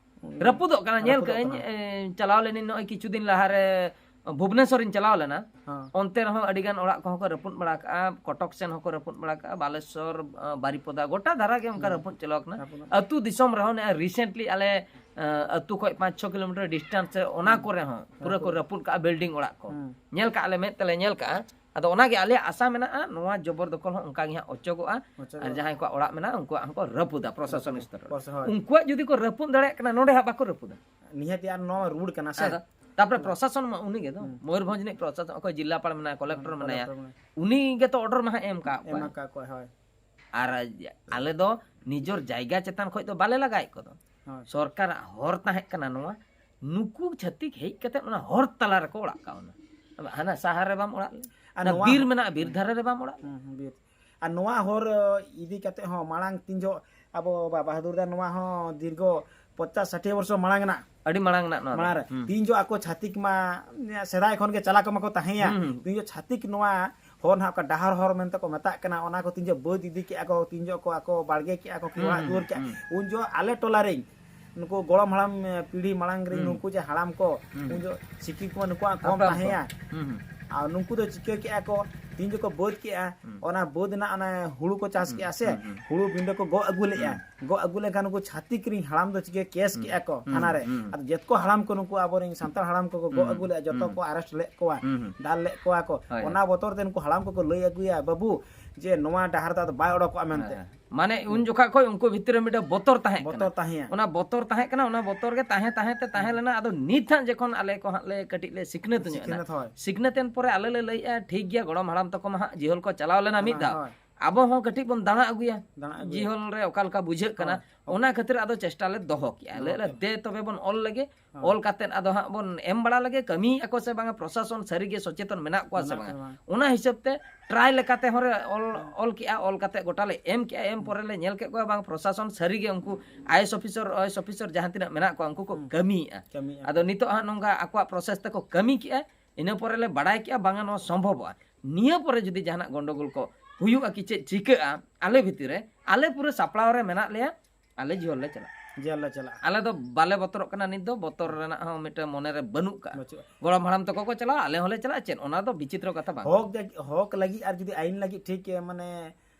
ᱨᱟᱹᱯᱩᱫᱚᱜ ᱠᱟᱱᱟ, ᱧᱮᱞ ᱨᱟᱹᱯᱩᱫᱚᱜ ᱠᱟᱜ ᱟᱹᱧ᱾ ᱠᱟᱱᱟ᱾ ᱮ, ᱪᱟᱞᱟᱣ ᱞᱮᱱᱟᱹᱧ ᱱᱚᱜᱼᱚᱭ ᱠᱤᱪᱷᱩ ᱫᱤᱱ ᱞᱟᱦᱟᱨᱮ ᱵᱷᱩᱵᱽᱱᱮᱥᱚᱨᱤᱧ ᱪᱟᱞᱟᱣ ᱞᱮᱱᱟ᱾ ᱦᱚᱸ᱾ ᱚᱱᱛᱮ ᱨᱮᱦᱚᱸ ᱟᱹᱰᱤ ᱜᱟᱱ ᱚᱲᱟᱜ ᱠᱚᱦᱚᱸ ᱠᱚ ᱨᱟᱹᱯᱩᱫ ᱵᱟᱲᱟ ᱠᱟᱜᱼᱟ, ᱠᱚᱴᱚᱠ ᱥᱮᱱ ᱦᱚᱸᱠᱚ ᱨᱟᱹᱯᱩᱫ ᱵᱟᱲᱟ ᱠᱟᱜᱼᱟ, ᱵᱟᱞᱮᱥᱚᱨ, ᱟ, ᱵᱟᱨᱤᱯᱚᱫᱟ, ᱜᱚᱴᱟ ᱫᱷᱟᱨᱟ ᱜᱮ ᱚᱱᱠᱟ ᱦᱩᱸ᱾ ᱨᱟᱹᱯᱩᱫ ᱪᱟᱞᱟᱣ ᱠᱟᱱᱟ᱾ ᱨᱟᱹᱯᱩᱫ᱾ ᱟᱹᱛᱩ ᱫᱤᱥᱚᱢ ᱨᱮᱦᱚᱸ ᱱᱮᱜᱼᱮ recently ᱟᱞᱮ, ᱟ, ᱟᱹᱛᱩ ᱠᱷᱚᱡ ᱯᱟᱸᱪ ᱪᱷᱚ ᱠᱤᱞᱳᱢᱤᱴᱟᱨ distance ᱨᱮ ᱚᱱᱟ ᱠᱚᱨᱮ ᱦᱚᱸ ᱯᱩᱨᱟᱹ ᱠᱚ ᱨᱟᱹᱯᱩᱫ ᱠᱟᱜᱼᱟ ᱵᱤᱞᱰᱤᱝ ᱚᱲᱟᱜ ᱠᱚ᱾ ᱦᱩᱸ᱾ ᱧᱮᱞ ᱠᱟᱜᱼᱟ ᱞᱮ, ᱢᱮᱫ ᱛᱮᱞᱮ ᱧᱮᱞ ᱠᱟᱜᱼᱟ᱾ ᱟᱫᱚ ᱚᱱᱟᱜᱮ ᱟᱞᱮᱭᱟᱜ ᱟᱥᱟ ᱢᱮᱱᱟᱜᱼᱟ, ᱱᱚᱣᱟ ᱡᱚᱵᱚᱨ ᱫᱚᱠᱷᱚᱞ ᱦᱚᱸ ᱚᱱᱠᱟ ᱜᱮ ᱦᱟᱸᱜ ᱚᱪᱚᱜᱚᱜᱼᱟ᱾ ᱚᱪᱚᱜᱚᱜᱼᱟ᱾ ᱟᱨ ᱡᱟᱦᱟᱸᱭ ᱠᱚᱣᱟᱜ ᱚᱲᱟᱜ ᱢᱮᱱᱟᱜᱼᱟ, ᱩᱱᱠᱩᱣᱟᱜ ᱦᱚᱸᱠᱚ ᱨᱟᱹᱯᱩᱫᱟ ᱯᱨᱚᱥᱟᱥᱚᱱ ᱨᱟᱹᱯᱩᱫᱟ᱾ ᱥᱛᱚᱨ ᱨᱮ᱾ ᱯᱨᱚᱥᱟ-, ᱦᱳᱭ᱾ ᱩᱱᱠᱩᱣᱟᱜ ᱡᱩᱫᱤ ᱠᱚ ᱨᱟᱹᱯᱩᱫ ᱫᱟᱲᱮᱭᱟᱜ ᱠᱟᱱᱟ, ᱱᱚᱰᱮ ᱦᱟᱸᱜ ᱵᱟᱠᱚ ᱨᱟᱹᱯᱩᱫᱟ᱾ ᱱᱤᱦᱟᱹᱛ ᱟᱨ ᱱᱚᱣᱟ ᱨᱩᱣᱟᱹᱲ ᱠᱟᱱᱟ ᱥᱮ? ᱟᱫᱚ ᱛᱟᱯᱚᱨᱮ ᱯᱨᱚᱥᱟᱥᱚᱱ ᱢᱟ ᱩᱱᱤ ᱜᱮ ᱫᱚ, ᱦᱩᱸ᱾ ᱢᱚᱭᱩᱨᱵᱷᱚᱸᱡᱽ ᱨᱤᱱᱤᱡ ᱯᱨᱚᱥᱟᱥᱚᱱ, ᱚᱠᱚᱭ ᱡᱤᱞᱟᱯᱟᱲ ᱢᱮᱱᱟᱭᱟ, ᱠᱚᱞᱮᱠᱴᱚᱨ ᱢᱮᱱᱟᱭᱟ, ᱠᱚᱞᱮᱠᱴᱚᱨ ᱢᱮᱱᱟᱭᱟ᱾ ᱩᱱᱤ ᱜᱮᱛᱚ ᱚᱨᱰᱟᱨ ᱢᱟ ᱦᱟᱸᱜ ᱮ ᱮᱢ ᱠᱟᱜ ᱠᱚᱣᱟ᱾ ᱮᱢ ᱟᱠᱟᱫ ᱠᱚᱣᱟ, ᱦᱳᱭ᱾ ᱟᱨ ᱟᱞᱮ ᱫᱚ ᱱᱤᱡᱚᱨ ᱡᱟᱭᱜᱟ ᱪᱮᱛᱟᱱ ᱠᱷᱚᱡ ᱫᱚ ᱵᱟᱞᱮ ᱞᱟᱜᱟᱭᱮᱫ ᱠᱚᱫᱚ᱾ ᱦᱳᱭ᱾ ᱥᱚᱨᱠᱟᱨᱟᱜ ᱦᱚᱨ ᱛᱟᱦᱮᱸ ᱠᱟᱱᱟ ᱱᱚᱣᱟ, ᱱᱩᱠᱩ ᱪᱷᱟᱹᱛᱤᱠ ᱦᱮᱡ ᱠᱟᱛᱮ ᱚᱱᱟ ᱦᱚᱨ ᱛᱟᱞᱟ ᱨᱮᱠᱚ ᱚᱲᱟᱜ ᱠᱟᱣᱱᱟ᱾ ᱦᱟᱱᱟ ᱥᱟᱦᱟᱨ ᱨᱮ ᱵᱟᱢ ᱚᱲᱟᱜ ᱞᱮ, ᱟᱨ ᱚᱱᱟ ᱱᱚᱣᱟ ᱵᱤᱨ ᱦᱚᱸ ᱢᱮᱱᱟᱜᱼᱟ, ᱵᱤᱨ ᱫᱷᱟᱨᱮ ᱨᱮ ᱵᱟᱢ ᱚᱲᱟᱜ ᱞᱮ᱾ ᱦᱩᱸ, ᱦᱩᱸ, ᱵᱤᱨ᱾ ᱟᱨ ᱱᱚᱣᱟ ᱦᱚᱨ, ᱤᱫᱤ ᱠᱟᱛᱮ ᱦᱚᱸ ᱢᱟᱲᱟᱝ ᱛᱤᱱ ᱡᱚᱦᱚᱜ ᱟᱵᱚ ᱵᱟ-, ᱵᱟᱦᱟᱫᱩᱨ ᱫᱟ ᱱᱚᱣᱟ ᱦᱚᱸ ᱫᱤᱨᱜᱷᱚ ᱯᱚᱧᱪᱟᱥ ᱥᱟᱴᱷᱤ ᱵᱚᱨᱥᱚ ᱢᱟᱲᱟᱝ ᱨᱮᱱᱟᱜ ᱟᱹᱰᱤ ᱢᱟᱲᱟᱝ ᱨᱮᱱᱟᱜ ᱱᱚᱣᱟ ᱫᱚ᱾ ᱢᱟᱲᱟᱝ ᱨᱮ᱾ ᱦᱩᱸ᱾ ᱛᱤᱱ ᱡᱚᱦᱚᱜ ᱟᱠᱚ ᱪᱷᱟᱹᱛᱤᱠ ᱢᱟ, ᱥᱮᱫᱟᱭ ᱠᱷᱚᱱ ᱜᱮ ᱪᱟᱞᱟᱠ ᱢᱟᱠᱚ ᱛᱟᱦᱮᱸᱭᱟ᱾ ᱦᱩᱸ, ᱦᱩᱸ᱾ ᱛᱤᱱ ᱡᱚᱦᱚᱜ ᱪᱷᱟᱹᱛᱤᱠ ᱱᱚᱣᱟ ᱦᱚᱨ ᱱᱟᱦᱟᱜ ᱚᱠᱟ ᱰᱟᱦᱟᱨ ᱦᱚᱨ ᱢᱮᱱᱛᱮ ᱠᱚ ᱢᱮᱛᱟᱜ ᱠᱟᱱᱟ, ᱚᱱᱟ ᱠᱚ ᱛᱤᱱ ᱡᱚᱦᱚᱜ ᱵᱟᱹᱫ ᱤᱫᱤ ᱠᱮᱜᱼᱟ ᱠᱚ, ᱛᱤᱱ ᱡᱚᱦᱚᱜ ᱠᱚ ᱟᱠᱚ ᱵᱟᱲᱜᱮ ᱠᱮᱜᱼᱟ ᱠᱚ, ᱠᱤ ᱦᱩᱸ, ᱚᱲᱟᱜ ᱦᱩᱸ, ᱫᱩᱣᱟᱹᱨ ᱠᱮᱜᱼᱟ, ᱦᱩᱸ᱾ ᱩᱱ ᱡᱚᱦᱚᱜ ᱟᱞᱮ ᱴᱚᱞᱟ ᱨᱮᱱ ᱱᱩᱠᱩ ᱜᱚᱲᱚᱢ ᱦᱟᱲᱟᱢ, ᱮ, ᱯᱤᱲᱦᱤ ᱢᱟᱲᱟᱝ ᱨᱮᱱ ᱦᱩᱸ᱾ ᱱᱩᱠᱩ ᱡᱮ ᱦᱟᱲᱟᱢ ᱠᱚ, ᱦᱩᱸ᱾ ᱩᱱ ᱡᱚᱦᱚᱜ ᱥᱤᱠᱠᱷᱤᱛ ᱠᱚ ᱱᱩᱠᱩᱣᱟᱜ ᱠᱚᱢ ᱦᱟᱯᱲᱟᱢ ᱠᱚ᱾ ᱛᱟᱦᱮᱸᱭᱟ᱾ ᱦᱩᱸ, ᱦᱩᱸ᱾ ᱟᱨ ᱱᱩᱠᱩ ᱫᱚ ᱪᱤᱠᱟᱹ ᱠᱮᱜᱼᱟ ᱠᱚ, ᱛᱤᱱ ᱡᱚᱠᱷᱚᱱ ᱵᱟᱹᱫ ᱠᱮᱜᱼᱟ, ᱦᱩᱸ᱾ ᱚᱱᱟ ᱵᱟᱹᱫ ᱨᱮᱱᱟᱜ ᱚᱱᱟ ᱦᱩᱲᱩ ᱠᱚ ᱪᱟᱥ ᱦᱩᱸ, ᱠᱮᱜᱼᱟ ᱥᱮ, ᱦᱩᱸ, ᱦᱩᱸ᱾ ᱦᱩᱲᱩ ᱵᱤᱸᱰᱟᱹ ᱠᱚ ᱜᱚᱜ ᱟᱹᱜᱩ ᱞᱮᱜᱼᱟ᱾ ᱦᱩᱸ᱾ ᱜᱚᱜ ᱟᱹᱜᱩ ᱞᱮᱱᱠᱷᱟᱱ ᱱᱩᱠᱩ ᱪᱷᱟᱹᱛᱤᱠ ᱨᱮᱱ ᱦᱟᱲᱟᱢ ᱫᱚ ᱪᱤᱠᱟᱹ ᱠᱮᱥ ᱦᱩᱸ, ᱠᱮᱜᱼᱟ ᱠᱚ ᱦᱩᱸ, ᱛᱷᱟᱱᱟ ᱨᱮ᱾ ᱦᱩᱸ᱾ ᱟᱫᱚ ᱡᱮᱛᱠᱚ ᱦᱟᱲᱟᱢ ᱠᱚ ᱱᱩᱠᱩ ᱟᱵᱚᱨᱮᱱ ᱥᱟᱱᱛᱟᱲ ᱦᱟᱲᱟᱢ ᱠᱚᱠᱚ ᱜᱚᱜ ᱦᱩᱸ, ᱟᱹᱜᱩ ᱞᱮᱜᱼᱟ, ᱡᱚᱛᱚ ᱦᱩᱸ᱾ ᱠᱚ ᱟᱨᱮᱥᱴ ᱞᱮᱫ ᱠᱚᱣᱟ, ᱦᱩᱸ, ᱦᱩᱸ᱾ ᱫᱟᱞ ᱞᱮᱫ ᱠᱚᱣᱟ ᱠᱚ᱾ ᱦᱳᱭ, ᱚᱱᱟ ᱦᱳᱭ᱾ ᱵᱚᱛᱚᱨ ᱛᱮ ᱱᱩᱠᱩ ᱦᱟᱲᱟᱢ ᱠᱚᱠᱚ ᱞᱟᱹᱭ ᱟᱹᱜᱩᱭᱟ, "ᱵᱟᱹᱵᱩ, ᱡᱮ ᱱᱚᱣᱟ ᱰᱟᱦᱟᱨ ᱫᱚ ᱟᱫᱚ ᱵᱟᱭ ᱚᱰᱚᱠᱚᱜᱼᱟ" ᱢᱮᱱᱛᱮ᱾ ᱦᱮᱸ, ᱦᱮᱸ᱾ ᱢᱟᱱᱮ ᱩᱱ ᱡᱚᱠᱷᱟᱡ ᱠᱷᱚᱡ ᱩᱱᱠᱩ ᱵᱷᱤᱛᱨᱤ ᱨᱮ ᱢᱤᱫᱴᱮᱱ ᱵᱚᱛᱚᱨ ᱛᱟᱦᱮᱸ ᱠᱟᱱᱟ᱾ ᱵᱚᱛᱚᱨ ᱛᱟᱦᱮᱸᱭᱟ᱾ ᱚᱱᱟ ᱵᱚᱛᱚᱨ ᱛᱟᱦᱮᱸ ᱠᱟᱱᱟ, ᱚᱱᱟ ᱵᱚᱛᱚᱨ ᱜᱮ ᱛᱟᱦᱮᱸ ᱛᱟᱦᱮᱸ ᱛᱮ ᱛᱟᱦᱮᱸ ᱦᱩᱸ᱾ ᱞᱮᱱᱟ᱾ ᱟᱫᱚ ᱱᱤᱛ ᱦᱟᱸᱜ ᱡᱚᱠᱷᱚᱱ ᱟᱞᱮ ᱠᱚ ᱦᱟᱸᱜ ᱞᱮ ᱠᱟᱹᱴᱤᱡ ᱞᱮ ᱥᱤᱠᱷᱱᱟᱹᱛ ᱧᱚᱜ ᱮᱱᱟ, ᱥᱤᱠᱷᱱᱟᱹᱛ, ᱦᱳᱭ᱾ ᱥᱤᱠᱷᱱᱟᱹᱛ ᱮᱱ ᱯᱚᱨᱮ ᱟᱞᱮ ᱞᱮ ᱞᱟᱹᱭᱮᱜᱼᱟ, ᱴᱷᱤᱠ ᱜᱮᱭᱟ, ᱜᱚᱲᱚᱢ ᱦᱟᱲᱟᱢ ᱛᱟᱠᱚ ᱢᱟ ᱦᱟᱸᱜ ᱡᱤᱦᱚᱞ ᱠᱚ ᱪᱟᱞᱟᱣ ᱞᱮᱱᱟ ᱢᱤᱫ ᱦᱳᱭ, ᱫᱷᱟᱣ᱾ ᱦᱳᱭ᱾ ᱟᱵᱚ ᱦᱚᱸ ᱠᱟᱹᱴᱤᱡ ᱵᱚᱱ ᱫᱟᱬᱟ ᱟᱹᱜᱩᱭᱟ᱾ ᱫᱟᱬᱟ ᱟᱹᱜᱩᱭᱟ᱾ ᱡᱤᱦᱚᱞ ᱨᱮ ᱚᱠᱟ ᱞᱮᱠᱟ ᱵᱩᱡᱷᱟᱹᱜ ᱠᱟᱱᱟ, ᱦᱳᱭ᱾ ᱚᱱᱟ ᱠᱷᱟᱹᱛᱤᱨ ᱟᱫᱚ ᱪᱮᱥᱴᱟ ᱞᱮ ᱫᱚᱦᱚ ᱠᱮᱜᱼᱟ᱾ ᱫᱚᱦᱚ ᱞᱟᱹᱭ ᱞᱮ, ᱠᱮᱜᱼᱟ᱾ "ᱫᱮ ᱛᱚᱵᱮ ᱵᱚᱱ ᱚᱞ ᱞᱮᱜᱮ, ᱦᱳᱭ᱾ ᱚᱞ ᱠᱟᱛᱮᱫ ᱟᱫᱚ ᱦᱟᱸᱜ ᱵᱚᱱ ᱮᱢ ᱵᱟᱲᱟ ᱞᱮᱜᱮ, ᱠᱟᱹᱢᱤᱭᱮᱫᱼᱟ ᱠᱚ ᱥᱮ ᱵᱟᱝᱟ, ᱯᱨᱚᱥᱟᱥᱚᱱ ᱥᱟᱹᱨᱤ ᱜᱮ ᱥᱚᱪᱮᱛᱚᱱ ᱢᱮᱱᱟᱜ ᱠᱚᱣᱟ ᱥᱮ ᱢᱮᱱᱟᱜ ᱵᱟᱝᱟ?" ᱠᱚᱣᱟ ᱵᱟᱝ᱾ ᱚᱱᱟ ᱦᱤᱥᱟᱹᱵ ᱛᱮ ᱴᱨᱟᱭ ᱞᱮᱠᱟᱛᱮ ᱦᱚᱸ ᱞᱮ ᱚᱞ, ᱦᱳᱭ᱾ ᱚᱞ ᱠᱮᱜᱼᱟ, ᱚᱞ ᱠᱟᱛᱮᱫ ᱜᱚᱴᱟ ᱞᱮ ᱮᱢ ᱠᱮᱜᱼᱟ᱾ ᱮᱢ ᱦᱩᱸ᱾ ᱯᱚᱨᱮ ᱞᱮ ᱧᱮᱞ ᱠᱮᱫ ᱠᱚᱣᱟ ᱵᱟᱝ, ᱯᱨᱚᱥᱟᱥᱚᱱ ᱥᱟᱹᱨᱤ ᱜᱮ ᱩᱱᱠᱩ I S officer, I S officer ᱡᱟᱦᱟᱸ ᱛᱤᱱᱟᱹᱜ ᱢᱮᱱᱟᱜ ᱠᱚᱣᱟ, ᱩᱱᱠᱩ ᱠᱚ ᱦᱩᱸ᱾ ᱠᱟᱹᱢᱤᱭᱮᱫᱼᱟ᱾ ᱠᱟᱹᱢᱤᱭᱮᱫᱼᱟ ᱟᱫᱚ ᱠᱚ᱾ ᱱᱤᱛᱚᱜ ᱦᱟᱸᱜ ᱱᱚᱝᱠᱟ ᱟᱠᱚᱣᱟᱜ ᱯᱨᱚᱥᱮᱥ ᱛᱮᱠᱚ ᱠᱟᱹᱢᱤ ᱠᱮᱜᱼᱟ, ᱤᱱᱟᱹ ᱯᱚᱨᱮ ᱞᱮ ᱵᱟᱲᱟᱭ ᱠᱮᱜᱼᱟ ᱵᱟᱝᱟ ᱱᱚᱣᱟ ᱥᱚᱢᱵᱷᱚᱵᱚᱜᱼᱟ᱾ ᱱᱤᱭᱟᱹ ᱯᱚᱨᱮ ᱡᱩᱫᱤ ᱡᱟᱦᱟᱱᱟᱜ ᱜᱚᱱᱰᱚᱜᱳᱞ ᱠᱚ ᱦᱩᱭᱩᱜᱼᱟ ᱠᱤ ᱪᱮᱫ ᱪᱤᱠᱟᱹᱜᱼᱟ, ᱟᱞᱮ ᱵᱷᱤᱛᱤᱨ ᱨᱮ, ᱟᱞᱮ ᱯᱩᱨᱟᱹ ᱥᱟᱯᱲᱟᱣ ᱨᱮ ᱢᱮᱱᱟᱜ ᱞᱮᱭᱟ, ᱟᱞᱮ ᱡᱤᱦᱚᱞ ᱞᱮ ᱪᱟᱞᱟᱜᱼᱟ᱾ ᱡᱤᱦᱚᱞ ᱞᱮ ᱪᱟᱞᱟᱜᱼᱟ᱾ ᱟᱞᱮ ᱫᱚ ᱵᱟᱞᱮ ᱵᱚᱛᱚᱨᱚᱜ ᱠᱟᱱᱟ ᱱᱤᱛ ᱫᱚ, ᱵᱚᱛᱚᱨ ᱨᱮᱱᱟᱜ ᱦᱚᱸ ᱢᱤᱫᱴᱮᱱ ᱢᱚᱱᱮ ᱨᱮ ᱵᱟᱹᱱᱩᱜ ᱠᱟᱜᱼᱟ᱾ ᱵᱟᱹᱪᱩᱜᱼᱟ᱾ ᱜᱚᱲᱚᱢ ᱦᱟᱲᱟᱢ ᱛᱟᱠᱚ ᱠᱚ ᱪᱟᱞᱟᱜᱼᱟ, ᱟᱞᱮ ᱦᱚᱸᱞᱮ ᱪᱟᱞᱟᱜᱼᱟ, ᱪᱮᱫ ᱚᱱᱟ ᱫᱚ ᱵᱤᱪᱤᱛᱨᱚ ᱠᱟᱛᱷᱟ ᱵᱟᱝ ᱦᱚᱠ ᱠᱟᱱᱟ᱾ ᱫᱮ-, ᱦᱚᱠ ᱞᱟᱹᱜᱤᱫ ᱟᱨ ᱡᱩᱫᱤ ᱟᱹᱭᱤᱱ ᱞᱟᱹᱜᱤᱫ ᱴᱷᱤᱠ, ᱢᱟᱱᱮ,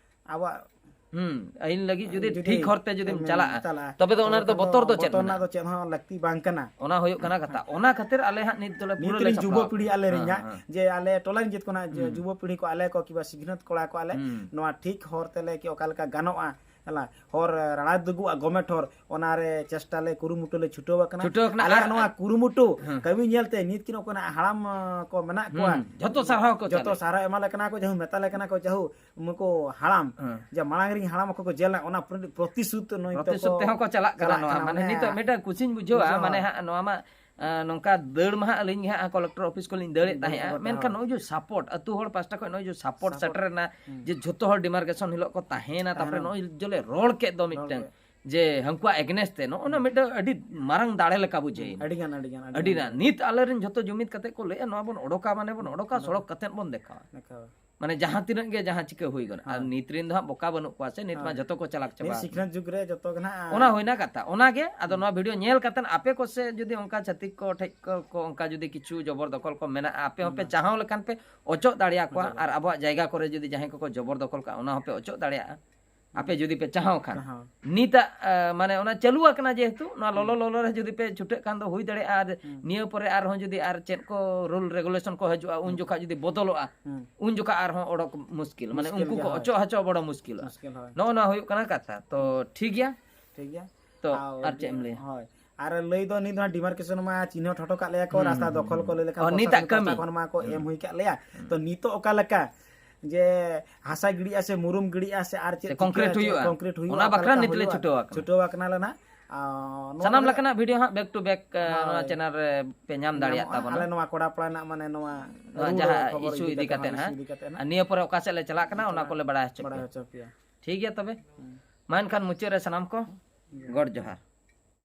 ᱟᱵᱚᱣᱟᱜ ᱦᱩᱸ, ᱟᱹᱭᱤᱱ ᱞᱟᱹᱜᱤᱫ ᱡᱩᱫᱤ ᱡᱩᱫᱤ ᱴᱷᱤᱠ ᱦᱚᱨ ᱛᱮ ᱡᱩᱫᱤᱢ ᱮᱢ ᱪᱟᱞᱟᱜᱼᱟ, ᱪᱟᱞᱟᱜᱼᱟ, ᱛᱚᱵᱮ ᱫᱚ ᱚᱱᱟ ᱛᱚᱵᱮ ᱨᱮᱫᱚ ᱠᱷᱟᱱ ᱫᱚ ᱵᱚᱛᱚᱨ ᱫᱚ ᱪᱮᱫ ᱵᱚᱛᱚᱨ ᱨᱮᱱᱟᱜ ᱢᱮᱱᱟᱜᱼᱟ? ᱫᱚ ᱪᱮᱫ ᱦᱚᱸ ᱞᱟᱹᱠᱛᱤ ᱵᱟᱝ ᱠᱟᱱᱟ᱾ ᱚᱱᱟ ᱦᱩᱭᱩᱜ ᱠᱟᱱᱟ ᱠᱟᱛᱷᱟ᱾ ᱚᱱᱟ ᱠᱷᱟᱹᱛᱤᱨ ᱟᱞᱮ ᱦᱟᱸᱜ ᱱᱤᱛ ᱫᱚᱞᱮ ᱯᱩᱨᱟᱹ ᱱᱤᱛ ᱞᱮ ᱨᱮᱱ ᱡᱩᱵᱚ ᱥᱟᱯᱲᱟᱣ ᱯᱤᱲᱦᱤ ᱠᱟᱱᱟ᱾ ᱟᱞᱮ ᱨᱮᱱ ᱦᱮᱸ, ᱦᱟᱸᱜ, ᱦᱮᱸ᱾ ᱡᱮ ᱟᱞᱮ ᱴᱚᱞᱟ ᱨᱮᱱ ᱡᱮ ᱠᱚ ᱱᱟᱜ ᱡᱮ ᱦᱩᱸ᱾ ᱡᱩᱵᱚ ᱯᱤᱲᱦᱤ ᱠᱚ ᱟᱞᱮ ᱠᱚ ᱠᱤᱵᱟ ᱥᱤᱠᱷᱱᱟᱹᱛ ᱠᱚᱲᱟ ᱠᱚ ᱟᱞᱮ ᱦᱩᱸ᱾ ᱱᱚᱣᱟ ᱴᱷᱤᱠ ᱦᱚᱨ ᱛᱮᱞᱮ ᱠᱤ ᱚᱠᱟ ᱞᱮᱠᱟ ᱜᱟᱱᱚᱜᱼᱟ, ᱦᱮᱞᱟ ᱦᱚᱨ ᱨᱟᱲᱟ ᱫᱩᱜᱩᱜᱼᱟ ᱜᱚᱢᱮᱴ ᱦᱚᱨ, ᱚᱱᱟᱨᱮ ᱪᱮᱥᱴᱟ ᱞᱮ ᱠᱩᱨᱩᱢᱩᱴᱩ ᱞᱮ ᱪᱷᱩᱴᱟᱹᱣ ᱟᱠᱟᱱᱟ᱾ ᱪᱷᱩᱴᱟᱹᱣ ᱟᱠᱟᱱᱟ᱾ ᱟᱞᱮᱭᱟᱜ ᱟᱨ- ᱱᱚᱣᱟ ᱠᱩᱨᱩᱢᱩᱴᱩ ᱦᱮᱸ᱾ ᱠᱟᱹᱢᱤ ᱧᱮᱞᱛᱮ ᱱᱤᱛ ᱠᱤᱱ ᱚᱠᱚᱭ ᱦᱟᱲᱟᱢ ᱟᱸ, ᱠᱚ ᱢᱮᱱᱟᱜ ᱠᱚᱣᱟ, ᱦᱩᱸ, ᱡᱷᱚᱛᱚ ᱥᱟᱨᱦᱟᱣ ᱠᱚ ᱡᱷᱚᱛᱚ ᱪᱟᱞᱮ᱾ ᱥᱟᱨᱦᱟᱣ ᱮᱢᱟ ᱞᱮ ᱠᱟᱱᱟ ᱠᱚ, ᱡᱟᱦᱩ ᱢᱮᱛᱟ ᱞᱮ ᱠᱟᱱᱟ ᱠᱚ, ᱡᱟᱦᱩ ᱱᱩᱠᱩ ᱦᱟᱲᱟᱢ ᱦᱮᱸ᱾ ᱡᱮ ᱢᱟᱲᱟᱝ ᱨᱮᱱ ᱦᱟᱲᱟᱢ ᱠᱚ ᱠᱚ ᱡᱮᱞ ᱞᱮᱱᱟ, ᱚᱱᱟ ᱯᱨᱚᱛᱤ- ᱯᱨᱚᱛᱤᱥᱩᱫᱷ ᱱᱩᱭ ᱯᱨᱚᱛᱤᱥᱩᱫᱷ ᱛᱟᱠᱚ ᱛᱮᱦᱚᱸ ᱠᱚ ᱪᱟᱞᱟᱜ ᱠᱟᱱᱟ᱾ ᱪᱟᱞᱟᱜ ᱱᱚᱣᱟ ᱠᱟᱱᱟ᱾ ᱢᱟᱱᱮ ᱢᱟᱱᱮ ᱱᱤᱛᱚᱜ ᱢᱤᱫᱴᱟᱝ ᱠᱩᱥᱤᱧ ᱵᱩᱡᱷᱟᱹᱣᱟ, ᱵᱩᱡᱷᱟᱹᱣᱟ᱾ ᱢᱟᱱᱮ ᱦᱟᱸᱜ ᱱᱚᱣᱟ ᱢᱟ ᱟᱸ, ᱱᱚᱝᱠᱟ ᱫᱟᱹᱲ ᱢᱟ ᱦᱟᱸᱜ ᱟᱹᱞᱤᱧ ᱜᱮ ᱦᱟᱸᱜ ᱠᱚᱞᱮᱠᱴᱚᱨ ᱚᱯᱷᱤᱥ ᱠᱚᱞᱤᱧ ᱫᱟᱹᱲᱮᱫ ᱫᱟᱹᱲ ᱛᱟᱦᱮᱸᱜᱼᱟ, ᱠᱚ ᱢᱮᱱᱠᱷᱟᱱ ᱛᱟᱦᱮᱸ᱾ ᱱᱚᱜᱼᱚᱭ ᱡᱮ ᱥᱟᱯᱳᱨᱴ ᱟᱹᱛᱩ ᱦᱚᱲ ᱯᱟᱥᱴᱟ ᱠᱷᱚᱱ ᱱᱚᱜᱼᱚᱭ ᱡᱮ ᱥᱟᱯᱳᱨᱴ ᱥᱟᱯᱳᱨᱴ᱾ ᱥᱮᱴᱮᱨ ᱮᱱᱟ, ᱦᱩᱸ᱾ ᱡᱮ ᱡᱷᱚᱛᱚ ᱦᱚᱲ ᱰᱤᱢᱟᱨᱠᱮᱥᱚᱱ ᱦᱤᱞᱳᱜ ᱠᱚ ᱛᱟᱦᱮᱸᱭᱮᱱᱟ, ᱛᱟᱯᱚᱨᱮ ᱛᱟᱦᱮᱸᱱᱟ᱾ ᱱᱚᱜᱼᱚᱭ ᱡᱚᱞᱮ ᱨᱚᱲ ᱠᱮᱫ ᱫᱚ ᱨᱚᱲ ᱢᱤᱫᱴᱟᱝ ᱠᱮᱫ᱾ ᱡᱮ ᱦᱟᱹᱱᱠᱩᱣᱟᱜ ᱮᱜᱮᱱᱮᱥᱴ ᱛᱮ ᱱᱚᱜᱼᱚ ᱱᱟ ᱢᱤᱫᱴᱟᱝ ᱟᱹᱰᱤ ᱢᱟᱨᱟᱝ ᱫᱟᱲᱮ ᱞᱮᱠᱟ ᱵᱩᱡᱷᱟᱹᱣ ᱮᱱᱟ᱾ ᱟᱹᱰᱤ ᱜᱟᱱ, ᱟᱹᱰᱤ ᱜᱟᱱ, ᱟᱹᱰᱤ ᱟᱹᱰᱤ ᱜᱟᱱ᱾ ᱜᱟᱱ᱾ ᱱᱤᱛ ᱟᱞᱮᱨᱮᱱ ᱡᱷᱚᱛᱚ ᱡᱩᱢᱤᱫ ᱠᱟᱛᱮ ᱠᱚ ᱞᱟᱹᱭᱮᱫᱼᱟ, ᱱᱚᱣᱟ ᱵᱚᱱ ᱚᱰᱚᱠᱟ, ᱢᱟᱱᱮ ᱵᱚᱱ ᱚᱰᱚᱠᱟ, ᱚᱰᱚᱠᱟ᱾ ᱥᱚᱲᱚᱠ ᱠᱟᱛᱮ ᱵᱚᱱ ᱫᱮᱠᱷᱟᱣᱟ᱾ ᱫᱮᱠᱷᱟᱣᱟ᱾ ᱢᱟᱱᱮ ᱡᱟᱦᱟᱸ ᱛᱤᱱᱟᱹᱜ ᱜᱮ ᱡᱟᱦᱟᱸ ᱪᱤᱠᱟᱹ ᱦᱩᱭ ᱠᱟᱱᱟ᱾ ᱟᱨ ᱦᱳᱭ᱾ ᱱᱤᱛ ᱨᱮᱱ ᱫᱚ ᱦᱟᱸᱜ ᱵᱚᱠᱟ ᱵᱟᱹᱱᱩᱜ ᱠᱚᱣᱟ ᱥᱮ, ᱱᱤᱛ ᱢᱟ ᱦᱳᱭ᱾ ᱡᱷᱚᱛᱚ ᱠᱚ ᱪᱟᱞᱟᱠ ᱪᱟᱵᱟ ᱱᱤᱛ ᱟᱠᱟᱱᱟ᱾ ᱥᱤᱠᱷᱱᱟᱹᱛ ᱡᱩᱜᱽ ᱨᱮ ᱡᱚᱛᱚ ᱜᱮ ᱱᱟᱜ ᱚᱱᱟ ᱦᱩᱭᱱᱟ ᱠᱟᱛᱷᱟ᱾ ᱚᱱᱟᱜᱮ ᱟᱫᱚ ᱱᱚᱣᱟ ᱵᱷᱤᱰᱤᱭᱳ ᱧᱮᱞ ᱠᱟᱛᱮᱫ ᱟᱯᱮ ᱠᱚ ᱥᱮ ᱡᱩᱫᱤ ᱚᱱᱠᱟ ᱪᱷᱟᱹᱛᱤᱠ ᱠᱚ ᱴᱷᱮᱡ ᱠᱚ, ᱠᱚ ᱚᱱᱠᱟ ᱡᱩᱫᱤ ᱠᱤᱪᱷᱩ ᱡᱚᱵᱚᱨ ᱫᱚᱠᱷᱚᱞ ᱠᱚ ᱢᱮᱱᱟᱜᱼᱟ, ᱟᱯᱮ ᱦᱚᱸᱯᱮ ᱦᱩᱸ᱾ ᱪᱟᱦᱟᱣ ᱞᱮᱠᱷᱟᱱ ᱯᱮ ᱚᱪᱚᱜ ᱫᱟᱲᱮᱭᱟᱠᱚᱣᱟ᱾ ᱚᱪᱚᱜ ᱟᱨ ᱟᱵᱚᱣᱟᱜ ᱡᱟᱭᱜᱟ ᱠᱚᱨᱮ ᱡᱩᱫᱤ ᱡᱟᱦᱟᱸᱭ ᱠᱚᱠᱚ ᱡᱚᱵᱚᱨ ᱫᱚᱠᱷᱚᱞ ᱠᱟᱜᱼᱟ, ᱚᱱᱟ ᱦᱚᱸᱯᱮ ᱚᱪᱚᱜ ᱫᱟᱲᱮᱭᱟᱜᱼᱟ᱾ ᱟᱯᱮ ᱡᱩᱫᱤ ᱯᱮ ᱪᱟᱦᱟᱣ ᱠᱷᱟᱱ᱾ ᱪᱟᱦᱟᱣ᱾ ᱱᱤᱛᱟᱜ ᱟ, ᱢᱟᱱᱮ ᱚᱱᱟ ᱪᱟᱹᱞᱩ ᱟᱠᱟᱱᱟ ᱡᱮᱦᱮᱛᱩ, ᱱᱚᱣᱟ ᱞᱚᱞᱚ ᱦᱩᱸ᱾ ᱞᱚᱞᱚ ᱨᱮ ᱡᱩᱫᱤ ᱯᱮ ᱪᱷᱩᱴᱟᱹᱜ ᱠᱷᱟᱱ ᱫᱚ ᱦᱩᱭ ᱫᱟᱲᱮᱭᱟᱜᱼᱟ᱾ ᱟᱨ ᱦᱩᱸ᱾ ᱱᱤᱭᱟᱹ ᱯᱚᱨᱮ ᱟᱨᱦᱚᱸ ᱡᱩᱫᱤ ᱟᱨ ᱪᱮᱫ ᱠᱚ ᱨᱩᱞ ᱨᱮᱜᱩᱞᱮᱥᱚᱱ ᱠᱚ ᱦᱤᱡᱩᱜᱼᱟ, ᱩᱱ ᱡᱚᱠᱷᱟᱡ ᱡᱩᱫᱤ ᱵᱚᱫᱚᱞᱚᱜᱼᱟ, ᱦᱩᱸ᱾ ᱩᱱ ᱡᱚᱠᱷᱟᱡ ᱟᱨᱦᱚᱸ ᱚᱰᱚᱠ ᱢᱩᱥᱠᱤᱞ, ᱢᱟᱱᱮ ᱢᱩᱥᱠᱤᱞ ᱩᱱᱠᱩ ᱜᱮᱭᱟ, ᱠᱚ ᱦᱳᱭ᱾ ᱚᱪᱚᱜ ᱦᱚᱪᱚ ᱵᱚᱲᱚ ᱢᱩᱥᱠᱤᱞᱚᱜᱼᱟ᱾ ᱢᱩᱥᱠᱤᱞ, ᱦᱳᱭ᱾ ᱱᱚᱜᱼᱚ ᱱᱚᱣᱟ ᱦᱩᱭᱩᱜ ᱠᱟᱱᱟ ᱠᱟᱛᱷᱟ᱾ ᱛᱚ ᱴᱷᱤᱠ ᱜᱮᱭᱟ᱾ ᱴᱷᱤᱠ ᱜᱮᱭᱟ᱾ ᱛᱚ ᱟᱨ ᱪᱮᱫ ᱮᱢ ᱞᱟᱹᱭᱟ? ᱦᱳᱭ᱾ ᱟᱨ ᱞᱟᱹᱭ ᱫᱚ ᱱᱤᱛ ᱫᱚ ᱰᱤᱢᱟᱨᱠᱮᱥᱚᱱ ᱢᱟ ᱪᱤᱱᱦᱟᱹ ᱴᱷᱚᱴᱚ ᱠᱟᱜ ᱞᱮᱭᱟ ᱠᱚ, ᱦᱩᱸ, ᱨᱟᱥᱛᱟ ᱦᱩᱸ, ᱫᱚᱠᱷᱚᱞ ᱠᱚ ᱦᱩᱸ᱾ ᱞᱟᱹᱭ ᱞᱮᱠᱷᱟᱱ ᱚ, ᱱᱤᱛᱟᱜ ᱯᱨᱚᱥᱟᱥᱚᱱ ᱯᱟᱦᱴᱟ ᱠᱟᱹᱢᱤ᱾ ᱠᱷᱚᱱ ᱢᱟ ᱠᱚ ᱦᱩᱸ᱾ ᱮᱢ ᱦᱩᱭ ᱠᱟᱜ ᱞᱮᱭᱟ᱾ ᱛᱚ ᱱᱤᱛᱚᱜ ᱚᱠᱟ ᱞᱮᱠᱟ ᱡᱮ ᱦᱟᱥᱟ ᱜᱤᱲᱤᱜᱼᱟ ᱥᱮ ᱢᱩᱨᱩᱢ ᱜᱤᱲᱤᱜᱼᱟ ᱥᱮ ᱟᱨ ᱪᱮᱫ ᱥᱮ concrete ᱪᱤᱠᱟᱹᱜᱼᱟ, ᱦᱩᱭᱩᱜᱼᱟ᱾ concrete ᱦᱩᱭᱩᱜᱼᱟ, ᱚᱱᱟ ᱚᱠᱟ ᱵᱟᱠᱷᱨᱟ ᱞᱮᱠᱟ ᱱᱤᱛ ᱞᱮ ᱦᱩᱭᱩᱜᱼᱟ? ᱪᱷᱩᱴᱟᱹᱣ ᱟᱠᱟᱱᱟ᱾ ᱪᱷᱩᱴᱟᱹᱣ ᱟᱠᱟᱱᱟ ᱞᱮ ᱱᱟᱜ᱾ ᱟᱨ ᱱᱚᱣᱟ ᱥᱟᱱᱟᱢ ᱵᱟᱨᱮ ᱞᱮᱠᱟᱱᱟᱜ ᱵᱷᱤᱰᱤᱭᱳ ᱦᱟᱸᱜ back to back, ᱮ, ᱱᱚᱣᱟ ᱦᱳᱭ᱾ ᱪᱮᱱᱮᱞ ᱨᱮ ᱯᱮ ᱧᱟᱢ ᱫᱟᱲᱮᱭᱟᱜ ᱧᱟᱢᱚᱜᱼᱟ᱾ ᱛᱟᱵᱚᱱᱟ᱾ ᱟᱞᱮ ᱱᱚᱣᱟ ᱠᱚᱲᱟ ᱯᱟᱲᱟ ᱨᱮᱱᱟᱜ ᱢᱟᱱᱮ ᱱᱚᱣᱟ ᱱᱚᱣᱟ ᱨᱩᱣᱟᱹᱲ ᱡᱟᱦᱟᱸ ᱤᱥᱩ ᱤᱥᱩ ᱤᱫᱤ ᱤᱫᱤ ᱠᱟᱛᱮ ᱠᱟᱛᱮ ᱱᱟᱜ, ᱦᱟᱸᱜ, ᱤᱥᱩ ᱤᱫᱤ ᱠᱟᱛᱮ ᱱᱟᱜ᱾ ᱟᱨ ᱱᱤᱭᱟᱹ ᱯᱚᱨᱮ ᱚᱠᱟ ᱥᱮᱫ ᱞᱮ ᱪᱟᱞᱟᱜ ᱠᱟᱱᱟ, ᱚᱱᱟ ᱠᱚᱞᱮ ᱵᱟᱲᱟᱭ ᱦᱚᱪᱚ ᱵᱟᱲᱟᱭ ᱯᱮᱭᱟ᱾ ᱦᱚᱪᱚ ᱯᱮᱭᱟ᱾ ᱴᱷᱤᱠ ᱜᱮᱭᱟ ᱛᱚᱵᱮ? ᱦᱩᱸ᱾ ᱢᱟ ᱮᱱᱠᱷᱟᱱ ᱢᱩᱪᱟᱹᱫ ᱨᱮ ᱥᱟᱱᱟᱢ ᱠᱚ ᱜᱚᱰ ᱡᱚᱦᱟᱨ᱾